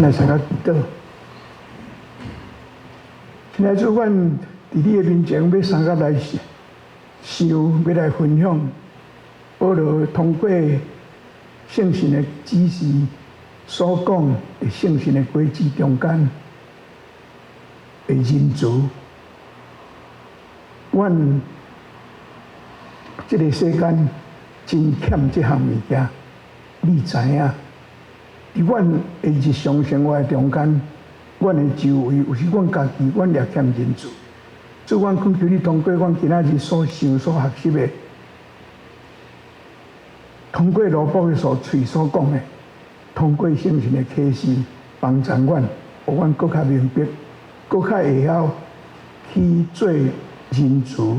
來先來祈禱。親愛的主，阮佇你的面前欲相佮來想，欲來分享。保羅通過聖神的指示所講佇聖神的果子中間的仁慈，阮這个世間真欠這項物件，你知影？佇阮的日常生活中間，阮的周圍，有時阮家己，阮也欠仁慈。主，阮懇求你通過阮今仔日所想、所學習的，通過羅伯的所喙所講的，通過聖神的啟示，幫助阮，予阮閣較明白，閣較會曉去做仁慈、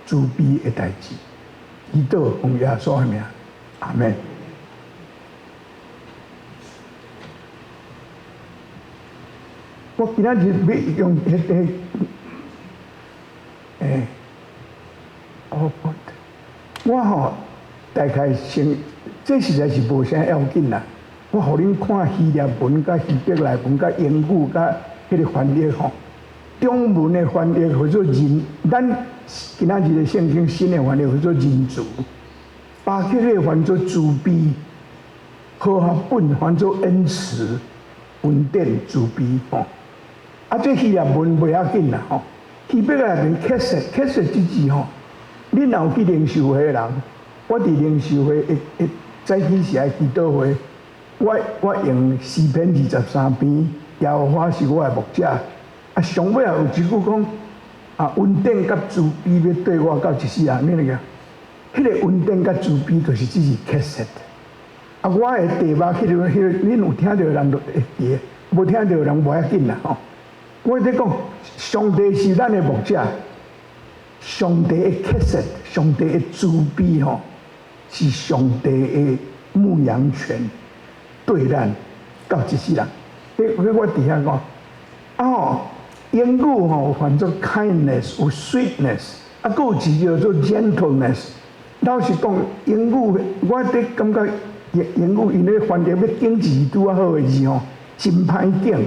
慈悲的代誌。祈禱奉耶穌的名，阿門。我今仔日欲用彼个，我吼大概先，這實在是無啥要緊啦。我予恁看希臘文、佮希伯來文、佮英語、佮彼个翻譯吼，中文的翻譯叫做仁，咱今仔日的聖經新的翻譯叫做仁慈，巴克的翻做慈悲，和合本翻做恩慈、恩典、慈悲吼。啊，這希臘文袂要緊啦吼，希伯來文 חסד，חסד 這字吼，恁若有去靈修會的人，我佇靈修會一一早起時愛祈禱會，我用詩篇23篇，耶和華是我的牧者。啊，上尾也有一句講，啊，恩典佮慈悲欲綴我到一世人，你那個，彼个恩典佮慈悲就是這是 חסד。啊，我的題目，彼个，恁有聽著的人就會記，無聽著的人無要緊啦吼。我佇講，上帝是咱的牧者，上帝的 חסד，上帝的慈悲吼，是上帝的牧羊犬對咱到一世人。彼我佇遐講，啊吼，英語吼有翻做 kindness，有 sweetness，啊，閣有一個叫做 gentleness。老實講，英語我佇感覺英語𪜶咧翻譯欲揀一字拄仔好的字吼，真歹揀。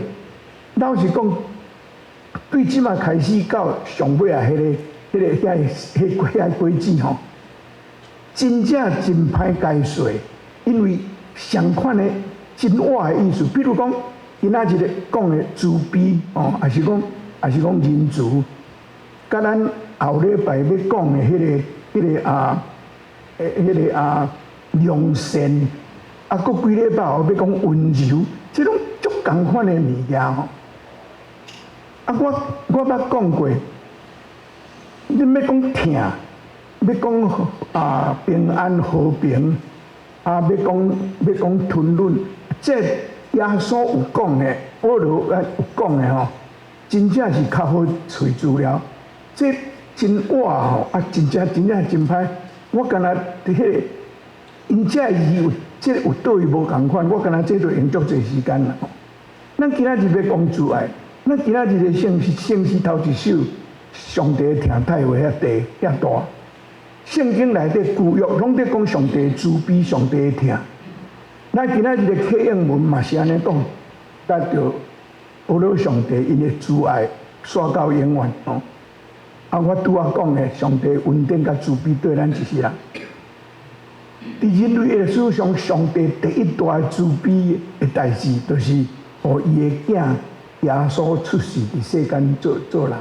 老實講，對這馬開始到上尾啊，彼个遐彼遐果子吼，真正真歹解說，因為相款的真倚的意思。比如講，今仔日講的慈悲哦，抑是講仁慈，佮咱後禮拜欲講的彼个良善，啊，閣幾禮拜後欲講溫柔，這攏足仝款的物件吼。啊，我捌講過，你欲講疼，欲講啊平安和平，啊欲講欲講吞忍，這耶穌有講的，保羅有講的吼，真正是較好揣資料。這真倚吼，啊真正真正真歹。我敢若佇彼个，𪜶這字有這有佗位無仝款，我敢若這就用足濟時間啦。咱今仔日欲講慈愛。咱今仔日的聖詩，聖詩頭一首，上帝的疼太話遐濟遐大。聖經內底舊約攏佇講上帝慈悲，上帝的疼。咱今仔日的啟應文嘛是按呢講，咱著學了上帝𪜶的慈愛，煞到永遠吼。啊，我拄仔講的，上帝恩典佮慈悲對咱一世人。佇人類的歷史上，上帝第一大慈悲的代誌，就是予伊的囝耶穌出世佇世間做做人。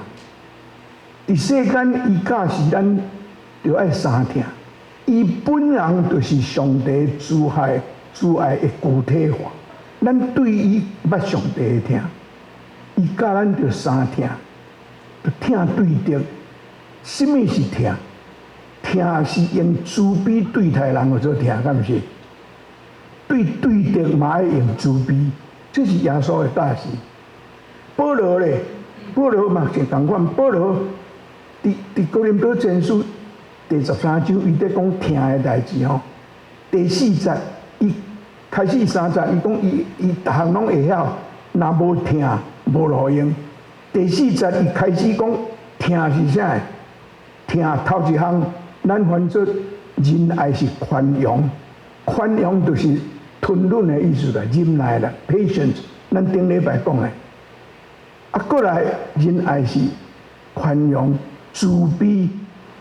佇世間，伊教示咱著愛三疼。伊本人就是上帝慈愛、慈愛的具體化。咱對伊捌上帝的疼，伊教咱著三疼，著疼對敵。啥物是疼？疼是用慈悲對待人，叫做疼，敢毋是？對對敵嘛愛用慈悲，這是耶穌的教示。保羅咧，保羅嘛是仝款。保羅佇哥林多前書第13章，伊佇講疼的代誌吼。第四節，伊開始三節，伊講伊伊逐項攏會曉，若無疼無路用。第四節，伊開始講疼是啥？疼頭一項，咱翻做仁愛是寬容，寬容就是吞忍的意思啦，忍耐啦，patience。咱頂禮拜講的。啊，過來仁愛是寬容、慈悲，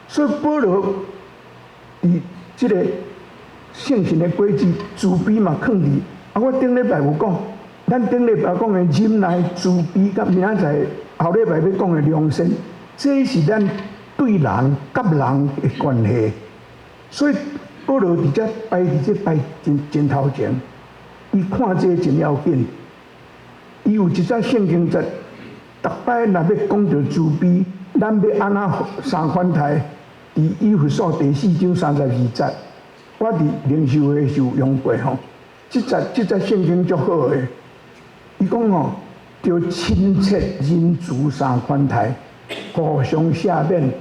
所以保羅佇這个聖神的果子，慈悲嘛囥佇。啊，我頂禮拜有講，咱頂禮拜講的忍耐、慈悲，佮明仔載後禮拜欲講的良善，這是咱對人佮人的關係。所以保羅佇遮擺佇這擺真真頭前，伊看這真要緊。伊有一節聖經節，逐擺若欲講著慈悲，咱欲按怎三款待？佇以弗所第四章32節，我佇靈修會時有用過吼。這節聖經足好的，伊講吼，著親切仁慈三款待，互相赦免，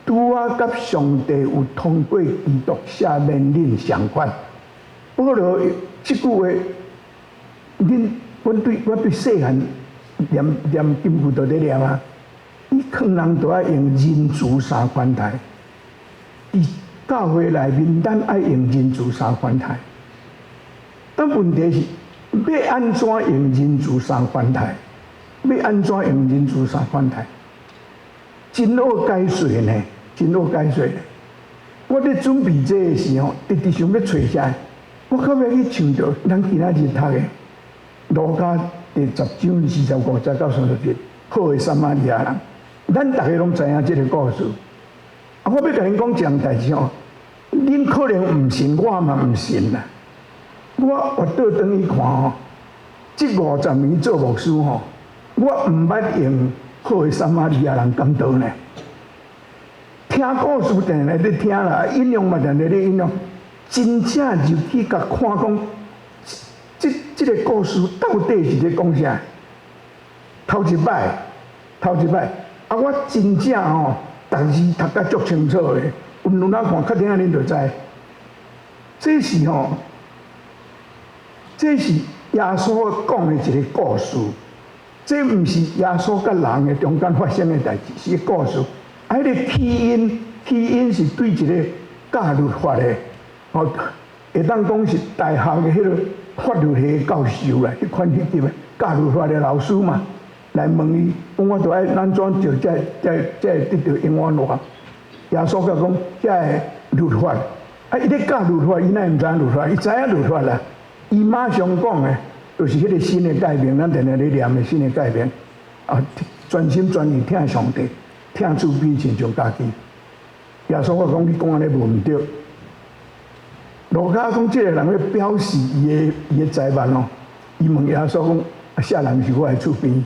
拄仔佮上帝有通過基督赦免恁相款。保羅這句話，恁阮對我對細漢念念金句就咧念啊，伊勸人著愛用仁慈三款待。佇教會內面，咱愛用仁慈三款待。但問題是，欲按怎用仁慈三款待？欲按怎用仁慈三款待？真好解說呢，真好解說。我咧準備這个時候，直直想欲揣啥？我到尾去想著，咱今仔日讀的《路加》第十章25節到30節，好的撒瑪利亞人，咱逐个攏知影這个故事。啊，我欲共恁講一項代誌吼，恁可能毋信，我嘛毋信啦。我活倒轉去看吼，這50年做牧師吼，我毋捌用好的撒瑪利亞人講道呢。聽故事定定咧聽啦，引用嘛定定咧引用，真正入去共看講，這個故事到底是咧講啥？頭一擺，頭一擺，啊，我真正吼，逐字讀甲足清楚的，有兩看，確定恁就知。這是吼，這是耶穌講的一個故事，這毋是耶穌佮人的中間發生的代誌，是個故事。啊，彼个起因，起因是對一个教律法的，吼，會當講是大學的彼个法律系的教授啦，彼款彼級的教律法的老師嘛，來問伊，講我著愛按怎做，才會得著永遠活。耶穌共講，這个律法，啊，伊咧教律法，伊哪會毋知影律法？伊知影律法啦。伊馬上講的，就是彼个新的誡命，咱定定咧念的新的誡命，啊，全心全意疼上帝，疼厝邊親像家己。耶穌我講你講按呢無毋對。路加講這个人欲表示伊的才問哦，伊問耶穌講：啊，啥人是我的厝邊？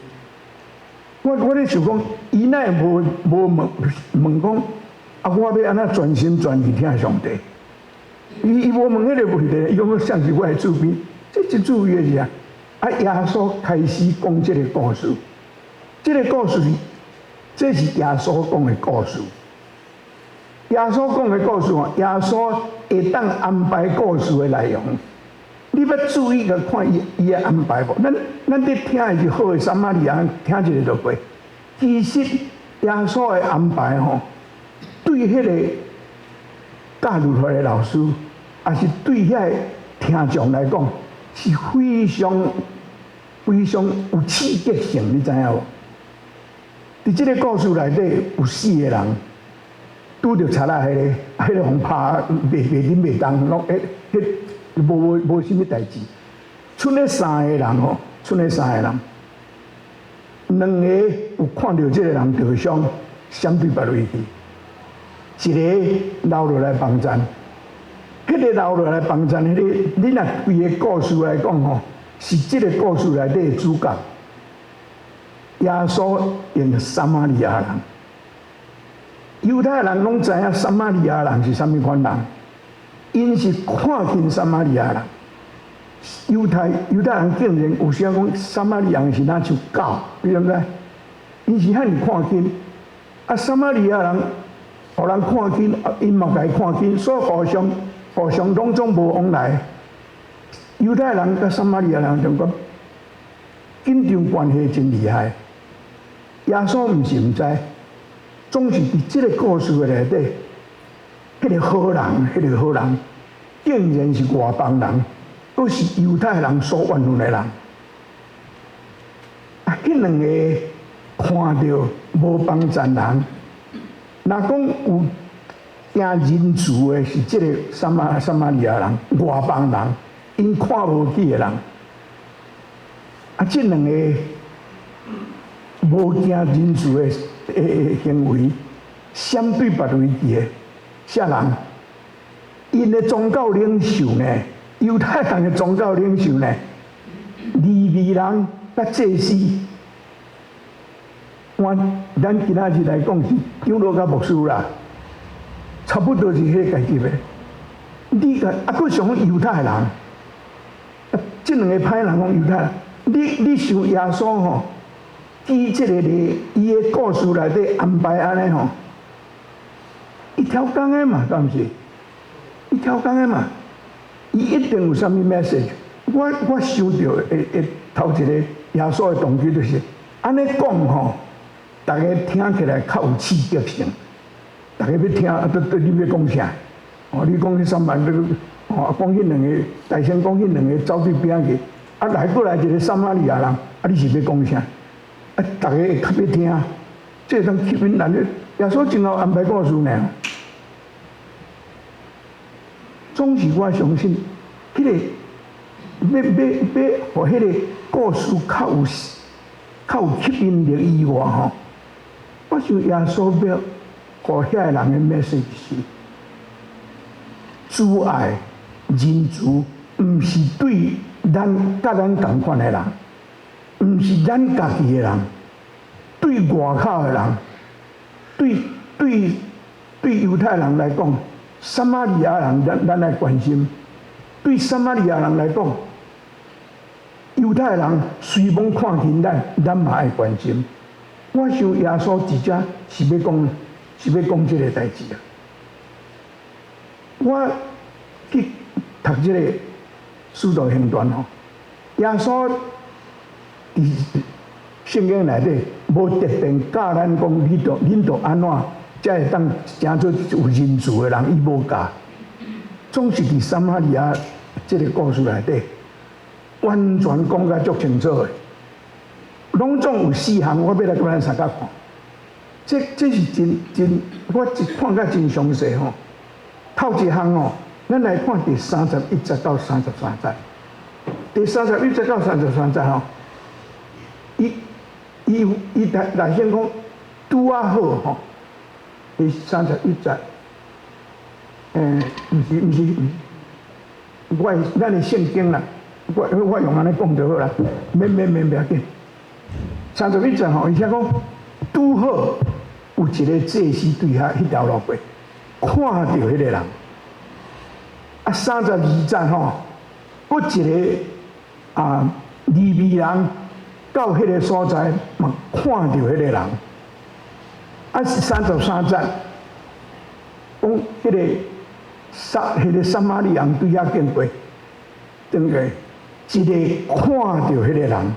我咧想講，伊哪會無問問講，啊，我欲按怎全心全意疼上帝？伊無問彼个問題，伊講啥是我的厝邊？這真注意的是啊！啊，耶穌開始講這个故事，這个故事，這是耶穌講的故事。耶穌講的故事哦，耶穌會當安排故事的內容。你欲注意共看伊伊的安排無？咱佇聽的是好的撒瑪利亞人，聽一个就過。其實耶穌的安排吼，對彼个教律法的老師，抑是對遐个聽眾來講，是非常非常有刺激性，你知影無？佇這个故事內底有四个人拄著賊仔，彼个予拍袂袂忍袂動，攏彼彼無無無啥物代誌。賰咧三个人吼，賰咧三个人，兩個有看著這个人受傷，閃對別位去，一个留落來幫贊。彼个留落來幫贊，彼个你若規个故事來講吼，是這个故事內底的主角。耶穌用撒瑪利亞人，猶太人攏知影撒瑪利亞人是啥物款人，𪜶是看輕撒瑪利亞人。猶太人竟然有時講撒瑪利亞人是若像狗，你知毋知？𪜶是遐爾看輕，啊，撒瑪利亞人予人看輕，啊，𪜶嘛共伊看輕，所以互相攏總無往來。猶太人佮撒瑪利亞人中間緊張關係真厲害。耶穌毋是毋知，總是佇這个故事的內底，彼个好人，彼个好人，竟然是外邦人，閣是猶太人所怨恨的人。兩個看著無幫贊人，若講有驚仁慈的是這個撒瑪利亞人，外邦人，𪜶看無起的人。啊，這兩個無驚仁慈的行為，相對別位去的啥人？𪜶的宗教領袖呢？猶太人的宗教領袖呢？利未人佮祭司，我咱今仔日來講是長老佮牧師啦，差不多是彼個階級的。你共啊，閣想講猶太人，啊，這兩個歹人講猶太人，你想耶穌吼，伊這個咧，伊的故事內底安排按呢吼，伊超工的嘛，敢毋是？伊超工的嘛，伊一定有啥物 message。我想著會頭一個耶穌的動機就是按呢講吼，逐家聽起來較有刺激性，逐家欲聽啊，對對，你欲講啥？哦，你講彼三萬，哦，講彼兩个，大聲講彼兩个走對邊去，啊來過來一個撒瑪利亞人，啊你是欲講啥？啊，逐家會較欲聽，這會當吸引人的。耶穌真𠢕安排故事呢。總是我相信，彼個欲欲欲，予彼个故事較有吸引力以外吼，我想耶穌欲予遐个人的 message 是：慈愛、仁慈，毋是對咱佮咱仝款的人，毋是咱家己的人，對外口的人，對對對猶太人來講，撒瑪利亞人咱愛關心；對撒瑪利亞人來講，猶太人雖罔看輕咱，咱嘛愛關心。我想耶穌佇遮是欲講這个代誌啊。我去讀這个使徒行傳吼，耶穌佇聖經內底無特別教咱講，你著恁著按怎才會當成做有仁慈的人，伊無教，總是佇撒瑪利亞這个故事內底，完全講甲足清楚的，攏總有四項，我欲來共咱相共看。這是真真，我一看甲真詳細吼。頭一項哦，咱來看第三十一節到三十三節。第三十一節到三十三節吼，伊伊伊來來先講拄仔好吼。第三十一節，毋是毋是毋是，我咱的聖經啦，我用按呢講就好啦，免免免，袂要緊。三十一節吼，伊寫講拄好有一个祭司對遐彼條路過，看著彼个人。啊，三十二節吼，閣一个啊利未人到彼个所在嘛，看著彼个人。啊，三十三節講彼个撒瑪利亞人對遐經過，轉過一个看著彼个人。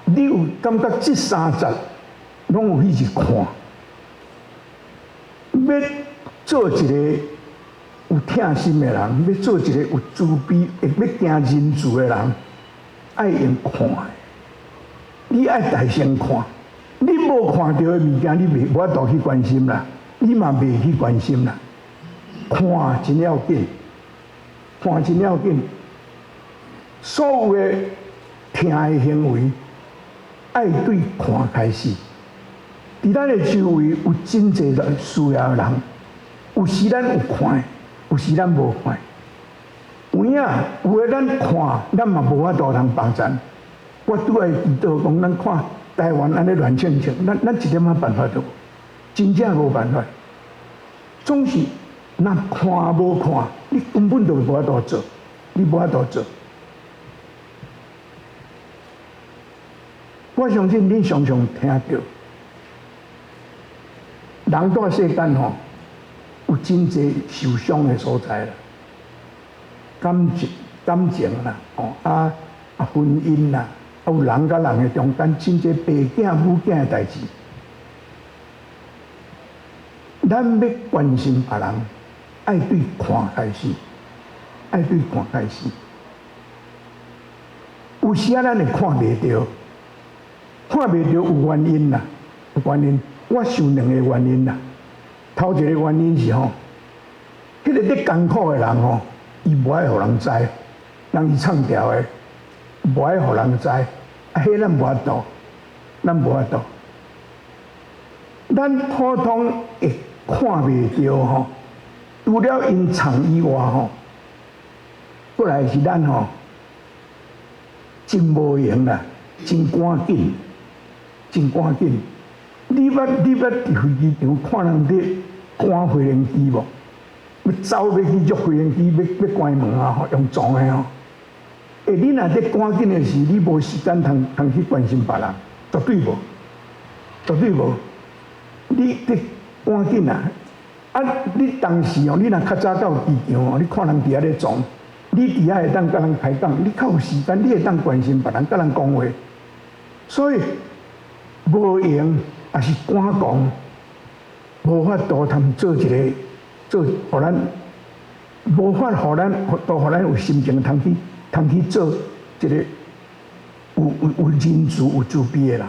你有感覺這三節攏有去一看，欲做一個有疼心的人，欲做一個有慈悲、會欲行仁慈的人，愛用看的。你愛大聲看，你無看著的物件，你袂無法度去關心啦，你嘛袂去關心啦。看真要緊，看真要緊。所有的疼的行為，愛對看開始。佇咱的周圍有真濟人需要的人，有時咱有看，有時咱無看。有影有的咱看，咱嘛無法度通幫贊。我拄愛祈禱講，咱看台灣按呢亂清清，咱一點仔辦法都無，真正無辦法。總是若看無看，你根本就無法度做，你無法度做。我相信恁常常聽著，人蹛世間吼，有真濟受傷的所在啦，感情啦，吼啊啊婚姻啦，啊有人佮人的中間真濟爸囝母囝的代誌。咱欲關心別人，愛對看開始，愛對看開始。有時仔咱會看袂著。看袂著有原因啦，有原因。我想兩個原因啦。頭一個原因是吼，彼個咧艱苦的人吼，伊無愛予人知，人伊創調的，無愛予人知。啊，彼咱無法度，咱無法度。咱普通會看袂著吼，除了𪜶創以外吼，過來是咱吼，真無閒啦，真趕緊，真趕緊。你捌佇飛機場看人佇趕飛行機無？欲走欲去捉飛行機，欲關門啊！吼，用撞的吼。欸，你若佇趕緊的時，你無時間通通去關心別人，絕對無，絕對無。你佇趕緊啊！啊，你當時哦，你若較早到機場哦，你看人佇遐咧撞，你佇遐會當佮人開講，你較有時間，你會當關心別人，佮人講話。所以無閒，也是趕狂，無法度通做一個做，予咱無法予咱都予咱有心情通去做一個有仁慈、有慈悲的人。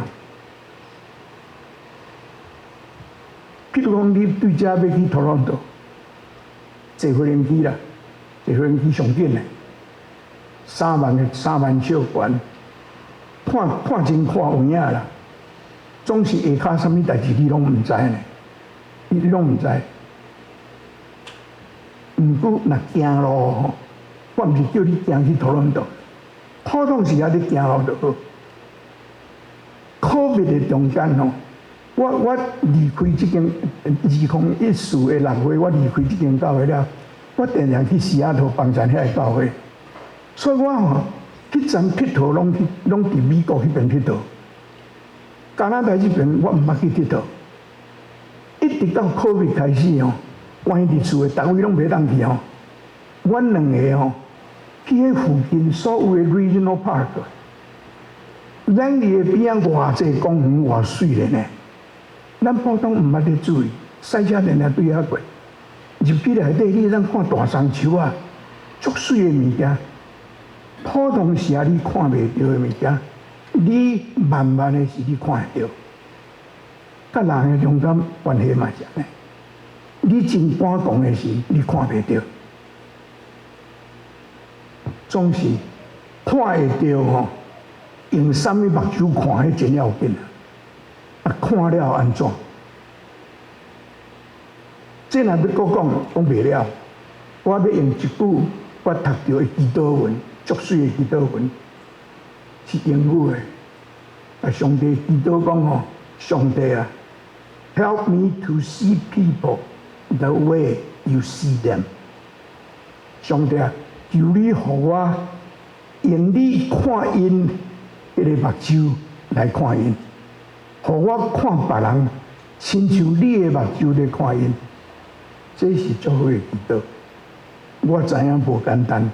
譬如講，你對遮欲去多倫多，坐飛行機啦，坐飛行機上緊的，3萬少懸，看看真看有影啦。總是下跤啥物代誌，你攏毋知呢，你攏毋知。毋過若行路吼，我毋是叫你行去多倫多，普通時仔你行路就好。COVID 的中間吼，我離開這間2014的6月，我離開這間教會了，我定定去西雅圖幫贊遐个教會，所以我吼彼陣𨑨迌攏去，攏佇美國彼邊𨑨迌。加拿大這邊我毋捌去𨑨迌，一直到 COVID 開始吼，關佇厝的，逐位攏袂當去吼。阮兩个吼去彼附近所有的 regional park，咱佇个邊仔偌濟公園偌媠咧呢？咱普通毋捌咧注意，駛車定定對遐過，入去內底你會當看大樟樹仔，足媠的物件。普通時仔你看袂著的物件，你慢慢的時你看會著。佮人的中間關係嘛是按呢，你真趕狂的時，你看袂著，總是看會著吼，用啥物目睭看，彼真要緊啊！啊，看了按怎？這若欲閣講，講袂了。我欲用一句我讀著的祈禱文，足媠的祈禱文，是英語的。啊，上帝祈禱講吼，上帝啊，Help me to see people the way you see them。上帝啊，求你予我用你看𪜶彼个目睭來看𪜶，予我看別人，親像你的目睭咧看𪜶。這是足好的祈禱。我知影無簡單，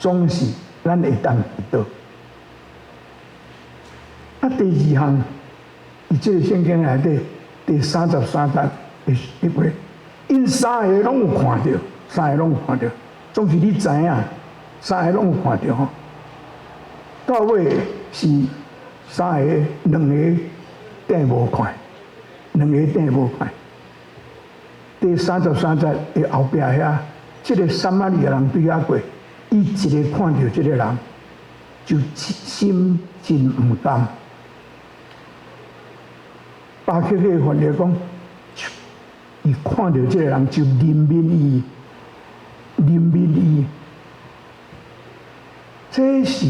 總是咱會當祈禱。啊，第二項，佇這个聖經內底第三十三節的彼話，𪜶三个攏有看著，三个攏有看著，總是你知影，三个攏有看著吼。到尾是三个，兩個硩無看，兩個硩無看。第三十三節的後壁遐，這个撒瑪利亞人對遐過，伊一个看著這个人，就心真毋甘。巴克的翻譯講，伊看著這个人就憐憫伊，憐憫伊。這是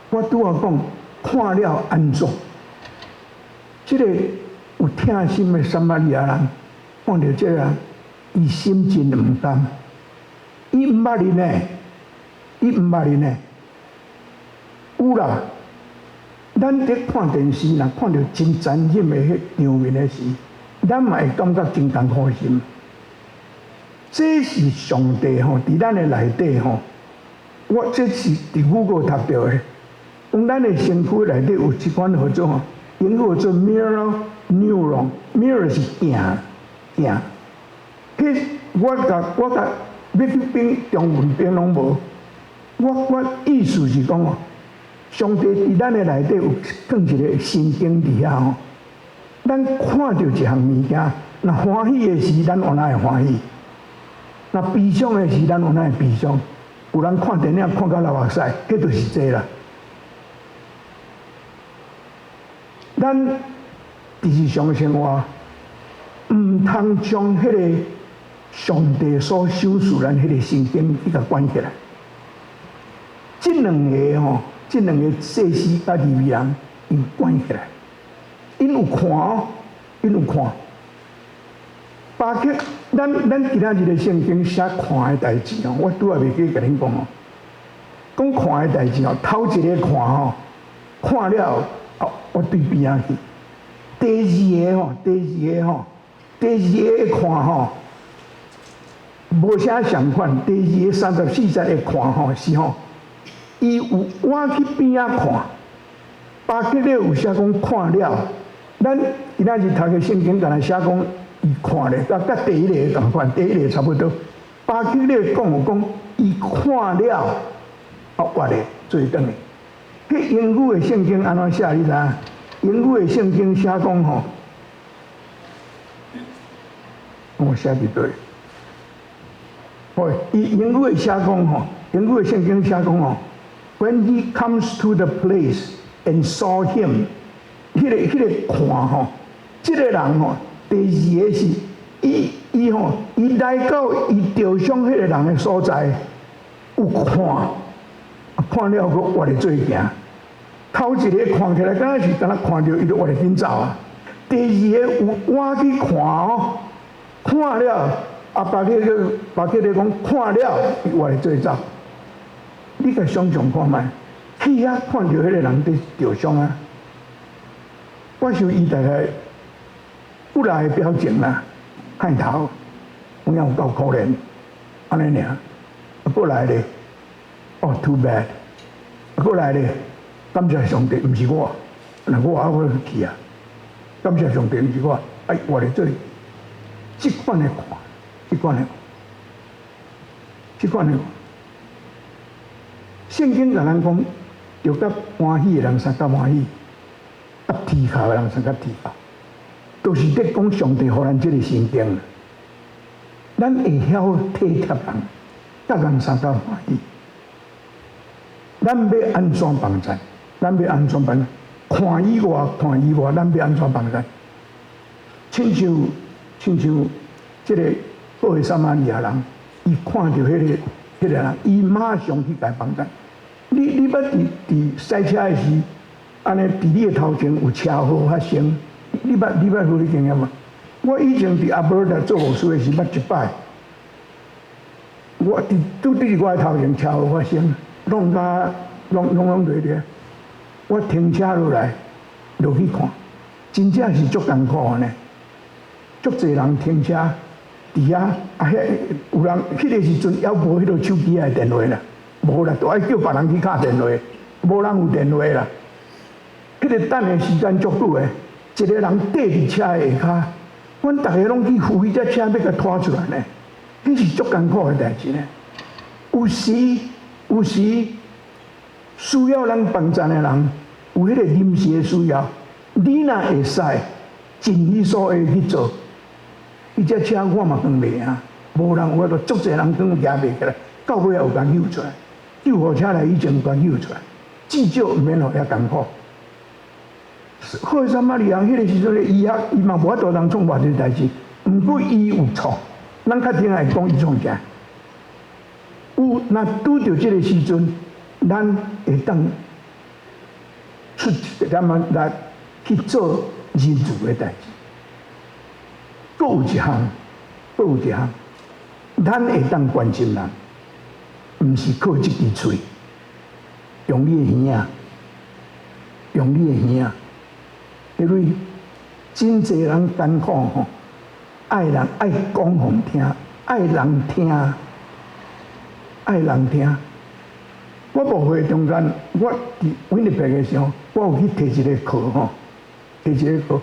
我拄仔講，看了按怎？這个有疼心的撒瑪利亞人看著這个人，伊心真毋甘。伊毋捌𪜶呢，伊毋捌𪜶呢。有啦，咱佇看電視，若看著真殘忍的彼場面的時，咱嘛會感覺真艱苦心。這是上帝吼，佇咱的內底吼，我這是佇 Google 讀著的。講咱的身軀內底有一款號做吼，英語叫做 mirror neuron，mirror 是鏡，鏡。彼我共欲去變中文變攏無。我意思是講哦，上帝佇咱的內底有放一个神經佇遐吼，咱看著一項物件，若歡喜的時，咱有哪會歡喜；若悲傷的時，咱有哪會悲傷。有人看電影看甲流目屎，彼就是這啦。咱佇日常生活，毋通將彼个上帝所賞賜咱彼个神經去共關起來。這兩个吼，這兩个祭司佮利未人，𪜶關起來，𪜶有看哦，𪜶有看。巴克，咱今仔日的聖經寫看的代誌吼，我拄仔袂記共恁講哦。講看的代誌吼，頭一个看吼，看了後，我對邊仔去。第二个吼，第二個吼，第二个看吼，無啥相款。第二个34節的看吼是吼，伊有倚去邊仔看。巴克咧有寫講看了，咱今仔日讀的聖經，敢若寫講伊看咧，佮第一个仝款，第一个差不多。巴克咧講有講，伊看了，啊活咧做轉去。彼英語的聖經按怎寫？你知影？英語的聖經寫講吼，我寫佇佗？哦，伊英語的寫講吼，英語的聖經寫講吼，When he comes to the place and saw him，彼個看吼，這个人吼，第二个是伊伊吼，伊來到伊著傷彼个人的所在，有看，看了閣活咧做行。頭一个看起來，敢若是敢若看著伊就活咧緊走啊。第二个有倚去看哦，看了啊，巴克咧巴克咧講看了，伊活咧做走。你共想像看覓，去遐看著彼个人佇著傷啊。我想伊大概不來的表情啦，看頭，有影有夠可憐，按呢爾。啊，過來咧，哦，too bad。啊，過來咧。感謝上帝，毋是我，若我還會去啊。感謝上帝，毋是我，哎，活咧做，這款的看，這款的，這款的。聖經共咱講，著佮歡喜的人相佮歡喜，佮啼哭的人相佮啼哭，都是咧講上帝予咱這个神經。咱會曉體貼人，佮人相佮歡喜。咱欲按怎幫贊？咱欲按怎幫？看以外，看以外，咱欲按怎幫贊？親像這个好的撒瑪利亞人，伊看著彼個人，伊馬上去共幫贊。你捌佇駛車的時，按呢佇你的頭前有車禍發生，你捌有彼經驗無？我以前佇阿伯達做牧師的時，捌一擺，我佇拄佇我的頭前車禍發生，弄甲攏落咧。我停車落來，落去看，真正是足艱苦的呢。足濟人停車佇遐，啊，彼有人彼个時陣猶無彼个手機的電話啦，無啦，都愛叫別人去敲電話，無人有電話啦。彼个等的時間足久的，一个人綴佇車的下跤，阮逐个攏去扶彼隻車欲共拖出來呢，彼是足艱苦的代誌呢。有時需要咱幫贊的人，有彼个臨時的需要，你若會使盡你所會去做，彼隻車我嘛扛袂啊，無人有法度，足濟人扛舉袂起來，到尾有共救出來，救護車來以前有共救出來，至少毋免予遐艱苦。好撒瑪利亞彼个時陣，伊遐伊嘛無法度通創偌濟代誌，毋過伊有創，咱較定會講伊創啥？有若拄著這个時陣，咱會當出一點仔力去做仁慈的代誌。閣有一項，閣有一項，咱會當關心人，毋是靠這支喙，用你的耳仔，用你的耳仔，因為真濟人艱苦吼，愛人愛講予聽，愛人聽，愛人聽。我牧會中間，我佇溫尼伯的時候，我有去提一个課吼，提一个課。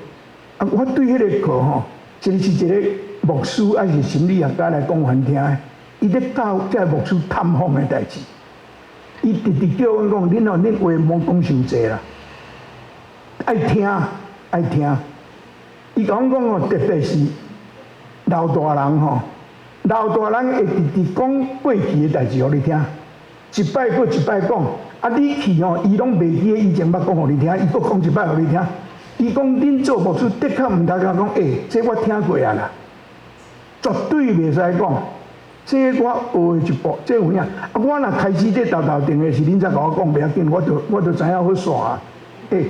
啊，我對彼个課吼，這個是一个牧師抑是心理學家來講予阮聽的，伊咧教這个牧師探訪的代誌。伊直直叫阮講，恁哦，恁話莫講傷濟啦，愛聽愛聽。伊共阮講哦，特別是老大人吼，老大人會直直講過去的代誌予你聽，一擺閣一擺講。啊，你去吼，伊攏袂記得以前捌講予你聽，伊閣講一擺予你聽。伊講恁做牧師的確毋通共講，欸，這我聽過啊啦，絕對袂使講。這我學的一步，這有影。啊，我若開始這沓沓定的是，恁才共我講袂要緊，我就知影好煞啊。欸，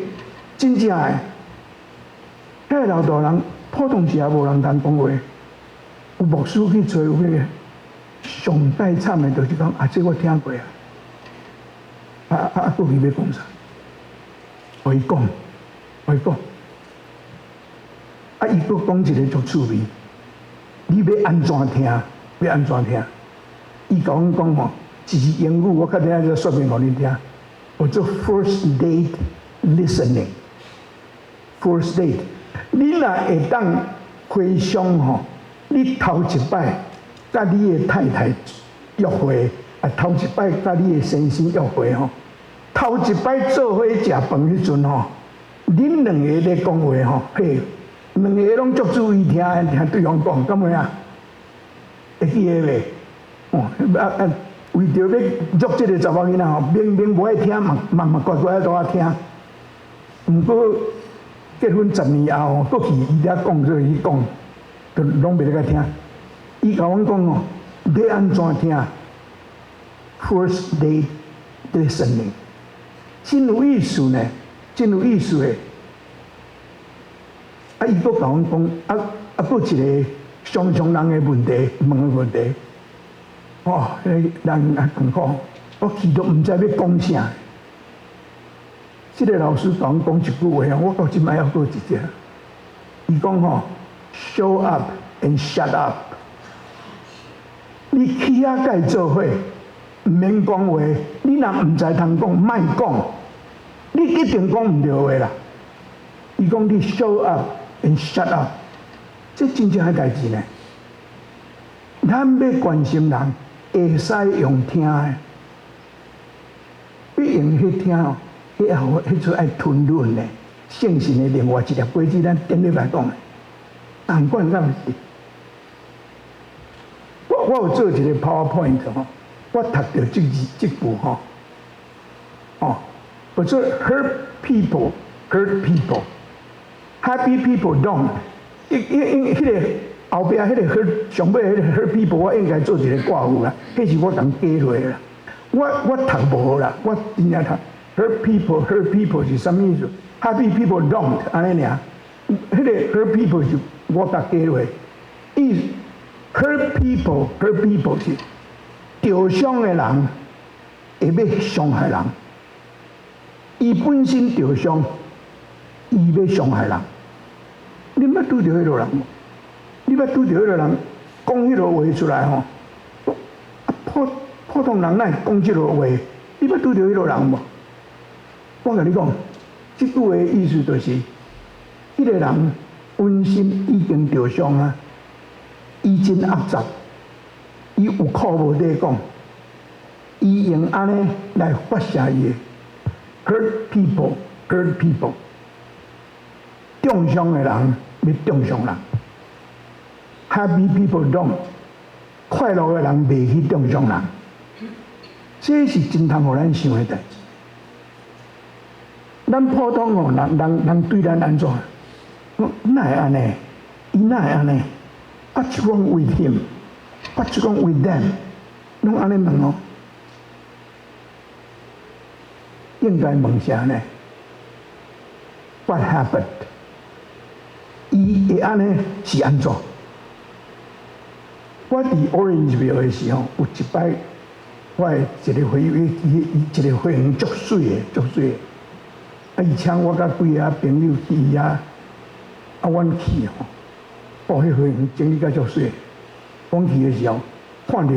真正的，彼个老大人普通時也無人通講話，有牧師去揣有彼个上蓋慘的，就是講啊，這我聽過啊。啊啊啊！過去欲講啥？予伊講，予伊講。啊，伊閣講一个足趣味，你欲按怎聽？欲按怎聽？伊共阮講吼，一字英語，我較等下再說明予恁聽。叫做 first date listening。first date，你若會當回想吼，你頭一擺佮你的太太約會，啊，頭一擺佮你的先生約會吼，頭一擺做伙食飯彼陣吼，恁兩个咧講話吼，嘿，兩个攏足注意聽，聽對方講，敢有影？會記得袂？哦，啊啊，為著欲約這个查某囡仔吼，明明無愛聽，嘛嘛嘛乖乖佇遐聽。毋過結婚10年後吼，閣去伊遐講做去講，就攏袂咧共聽。伊共阮講哦，欲按怎聽？First date listening，真有意思呢，真有意思的。啊，伊閣共阮講，啊啊，閣一个常常人的問題，問的問題，哦，彼个人啊艱苦，我去都毋知欲講啥。這个老師共阮講一句話，我到這擺猶閣記得。伊講吼，show up and shut up。你去遐共伊做伙，毋免講話。你若毋知通講，莫講，你一定講毋著話啦。伊講你 show up and shut up，這真正的代誌呢。咱欲關心人，會使用聽的，欲用彼聽哦，彼後彼出愛吞忍的，聖神的另外一粒果子，咱頂禮拜講的，仝款敢毋是？我有做一个 PowerPoint 吼，我讀著這字這句吼，哦，我說 hurt people hurt people，happy people don't。因因因彼个後壁彼個 hurt 上尾彼个 hurt people，我應該做一個括弧啦，彼是我共加落啦。我讀無啦，我真正讀 hurt people hurt people 是啥物意思？happy people don't 按呢爾，彼个 hurt people 是我共加落，意 hurt people hurt people 是受傷的人會欲傷害人，伊本身受傷，伊欲傷害人。你捌拄著彼落人無？你捌拄著彼落人講彼落話出來吼？啊，普通人哪會講這落話？你捌拄著彼落人無？我共你講，這句話意思就是，彼个人本身已經受傷啊，伊真壓雜，伊有苦無得講，伊用按呢來發洩伊的 hurt people hurt people，中傷的人欲中傷人，happy people don't，快樂的人袂去中傷人，這是真通予咱想的代誌。咱普通哦，人對咱按怎？哪會按呢？伊哪會按呢？What's wrong with him? What's wrong with them? 攏按呢問哦。應該問啥呢？What happened？伊會按呢是按怎？我佇 Orangeville 的時候，有一擺，我的一個會員，伊伊一個會員足媠的，足媠的。啊！伊請我佮幾个朋友去伊遐，啊，阮去吼，哦，彼花園整理甲足媠。阮去的時候，看著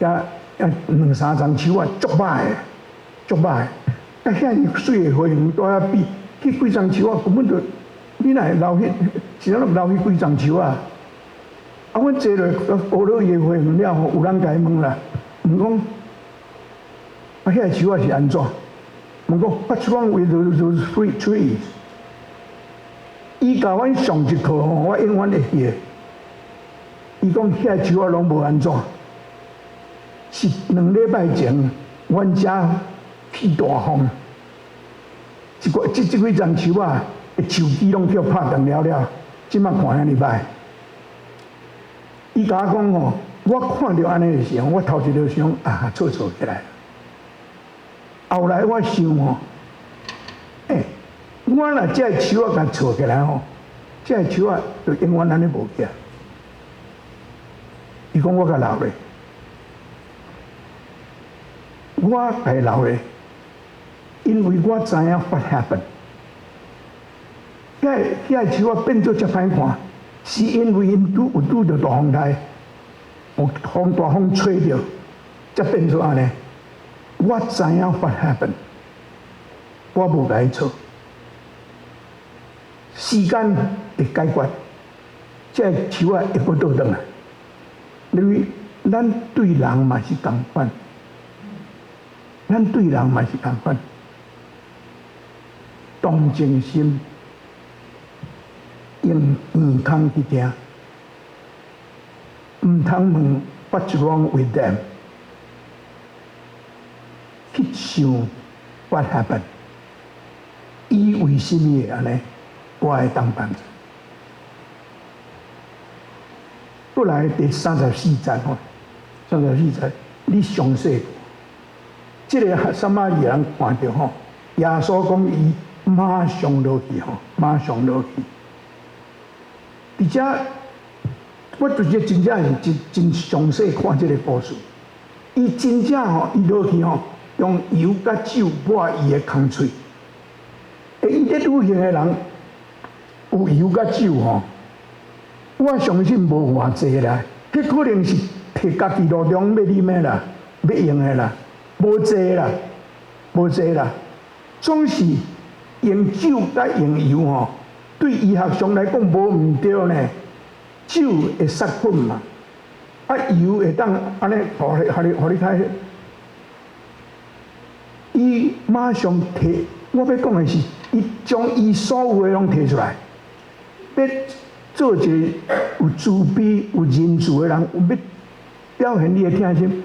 遐遐兩三叢樹仔足歹的，足歹的。啊，遐爾媠的花園蹛遐比，彼幾叢樹仔根本就，你若會留彼，是按怎留彼幾叢樹仔？啊，阮坐落學落伊的花園了後，有人共伊問啦，問講，啊，遐樹仔是按怎？問講 What's wrong with those three trees？伊教阮上一課吼，我永遠會記得。伊講遐樹仔攏無按怎，是2禮拜前，阮遮起大風，這個這這幾叢樹仔的樹枝攏予拍斷了了，這馬看遐爾䆀。伊共我講吼，我看著按呢的時候，我頭一个想啊，錯錯起來。後來我想吼，欸，我若這个樹仔共錯起來吼，這个樹仔就永遠按呢無去。伊講我共留咧，我共留咧，因為我知影 what happened。遐遐樹仔變做遮歹看，是因為𪜶拄有拄著大風台，有風大風吹著，才變做按呢。我知影 what happened，我無共伊錯。時間會解決，這個樹仔會閣倒轉來。因為咱對人嘛是仝款，咱對人嘛是仝款，同情心用耳孔去聽，毋通問 What's wrong with them？去想 What happened？伊為什麼會按呢？我會當幫助。過來第三十四節吼，三十四節，你詳細，這个撒瑪利亞人看著吼，耶穌講伊馬上落去吼，馬上落去。佇遮，我就是真正是真真詳細看這个故事。伊真正吼，伊落去吼，用油佮酒抹伊的空喙。欸，伊咧旅行的人有油佮酒吼，我相信無偌濟啦，彼可能是提家己路中欲啉的啦，欲用的啦，無濟啦，無濟啦。總是用酒佮用油吼，對醫學上來講無毋對呢。酒會殺菌嘛，啊油會當按呢，予你、予你、予你睇。伊馬上提，我欲講的是，伊將伊所有的攏提出來，欲做一个有慈悲、有仁慈的人，有欲表現你的疼心，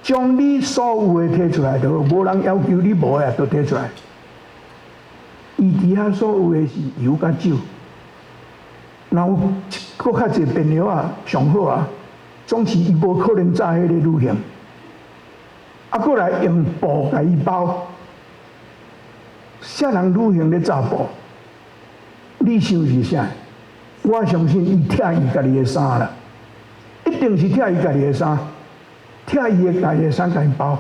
將你所有的提出來就好，無人要求你無的都提出來。伊佇遐所有的是油佮酒，若有閣較濟便藥仔上好啊，總是伊無可能早彼个旅行。啊，閣來用布共伊包，啥人旅行咧紮布？你想是啥？我相信伊拆伊家己的衫啦，一定是拆伊家己的衫，拆伊的家己的衫共伊包。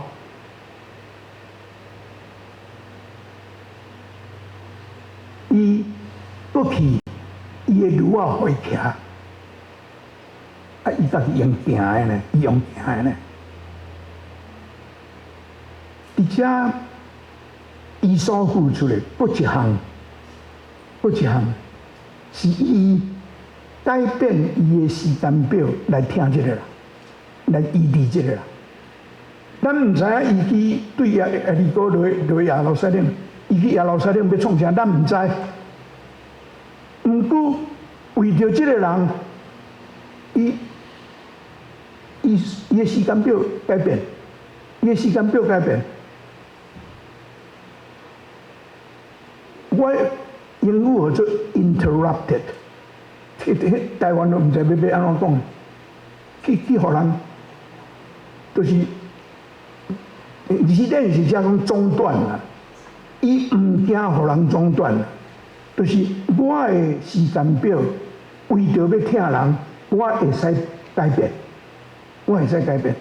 伊閣去伊的驢仔予伊騎，啊，伊家己用行的呢，伊用行的呢。佇遮，伊所付出的閣一項，閣一項，是伊改變伊的時間表來疼這个人，來醫治這个人。咱毋知影伊去對耶利哥落落耶路撒冷，伊去耶路撒冷欲創啥，咱毋知。毋過為著這个人，伊伊伊的時間表改變，伊的時間表改變。我英語號做 interrupted，彼台灣都毋知欲欲按怎講，去去予人，就是二是咱是遮講中斷啦，伊毋驚予人中斷，就是我的時間表為著欲疼人，我會使改變，我會使改變，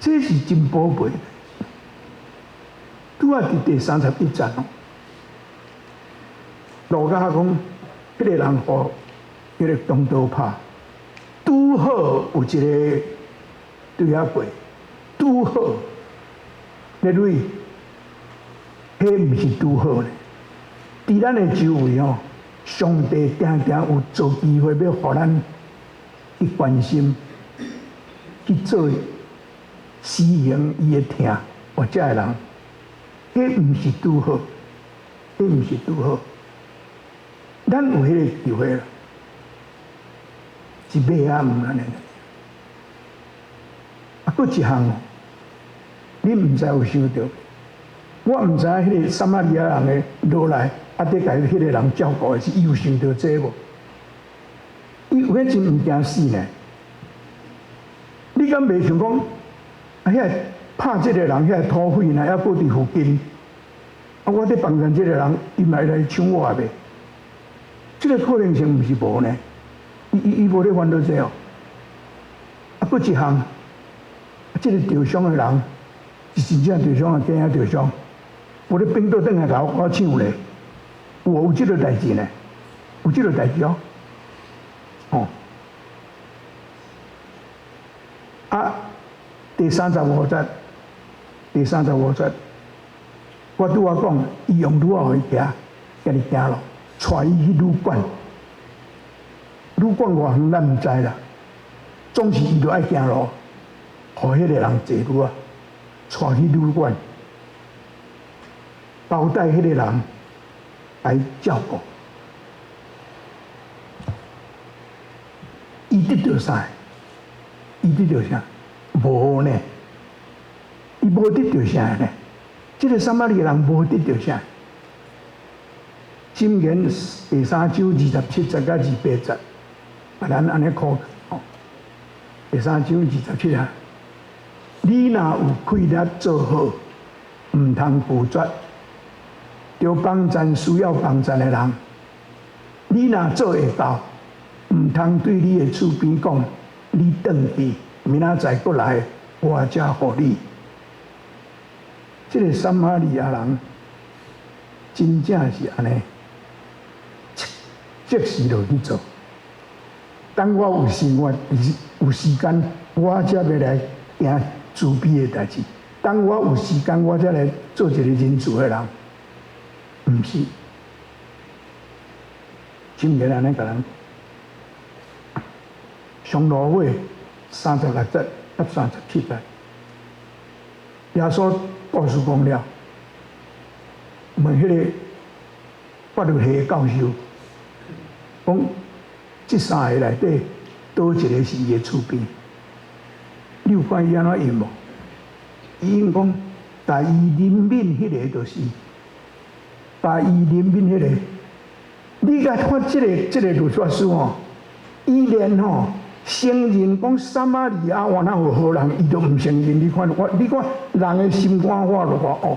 這是真寶貝。拄仔佇第三十一節哦。路加講，彼个人予彼个強盜拍，拄好有一个對遐過，拄好，咧蕊，彼毋是拄好咧。佇咱的周圍吼，上帝定定有造機會欲予咱去關心，去做施行伊的疼。活著的人，彼毋是拄好，彼毋是拄好。咱有彼个機會啦，是欲抑毋按呢。啊，閣一項，你毋知有想著，我毋知影彼個撒瑪利亞人的落來，啊，佇共彼個人照顧的是，伊有想著這無？伊有影真毋驚死呢？你敢袂想講，啊，遐拍這個人，遐土匪呢，抑閣佇附近，啊，我佇幫贊這個人，伊嘛會來搶我袂？這個可能性毋是無呢？伊無咧煩惱這哦。啊，閣一項，這個受傷的人是真正受傷啊，假受傷？無咧反倒轉來共我搶咧，有有這個代誌呢？有這個代誌哦。哦。啊，第三十五節，第三十五節，我拄仔講，伊用驢仔予伊騎，家己行路，帶伊去旅館。旅館偌遠，咱毋知啦。總是伊著愛行路，予彼個人坐驢仔，帶去旅館，交代彼個人來照顧。伊得著啥？伊得著啥？無呢？伊無得著啥呢？這個撒瑪利亞人無得著啥？箴言第三章二十七節佮28節，啊，咱按呢看哦。第三章二十七節，你若有氣力做好，毋通拒絕，著幫贊需要幫贊的人。你若做會到，毋通對你的厝邊講，你轉去，明仔載閣來，我才予你。這個撒瑪利亞人真正是按呢，即時就去做。當我有生活，有時間，我才欲來行慈悲的代誌。當我有時間，我才來做一個仁慈的人。毋是，箴言按呢共咱。上路尾36節到37節，耶穌故事講了，問彼個法律系的教授，講這三个內底，佗一个是伊的厝邊？你有看伊按怎應無？伊應講，共伊憐憫彼个就是，共伊憐憫彼个。你共看這個律法師吼，伊連吼承認講撒瑪利亞原來有好人，伊都毋承認。你看我，你看人的心肝活偌惡，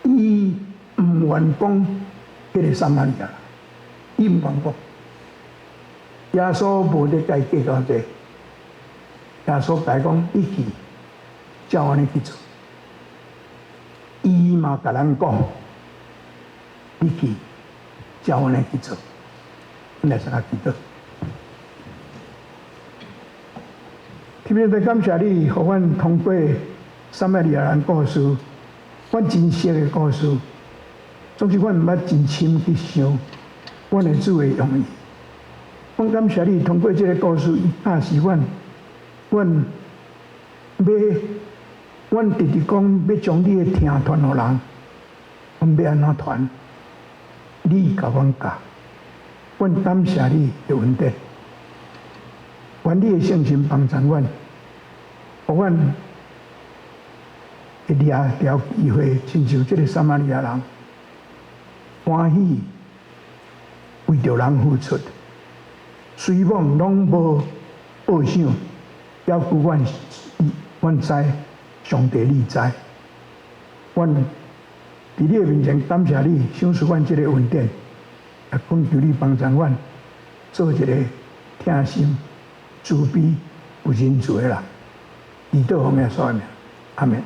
伊毋願講彼個撒瑪利亞，伊毋願講。耶穌無咧共伊計較這個，耶穌共伊講：你去，照按呢去做。伊嘛共咱講：你去，照按呢去做。咱來先來祈禱。特別欲感謝你，予阮通過撒瑪利亞人故事，阮真熟的故事，總是阮毋捌真深去想阮的主的用意。阮感謝你，通過這个故事，伊教示阮，阮欲，阮直直講欲將你的疼傳予人，阮欲按怎傳？你共阮教，阮感謝你的恩典，願你的聖神幫助阮，予阮會掠著機會，親像這个撒瑪利亞人，歡喜為著人付出，雖罔攏無報賞，猶閣阮阮知上帝你知，阮佇你的面前感謝你，賞賜阮這个恩典，也懇求你幫助阮做一個疼心、慈悲、有仁慈的人。祈禱奉耶穌的名，阿門。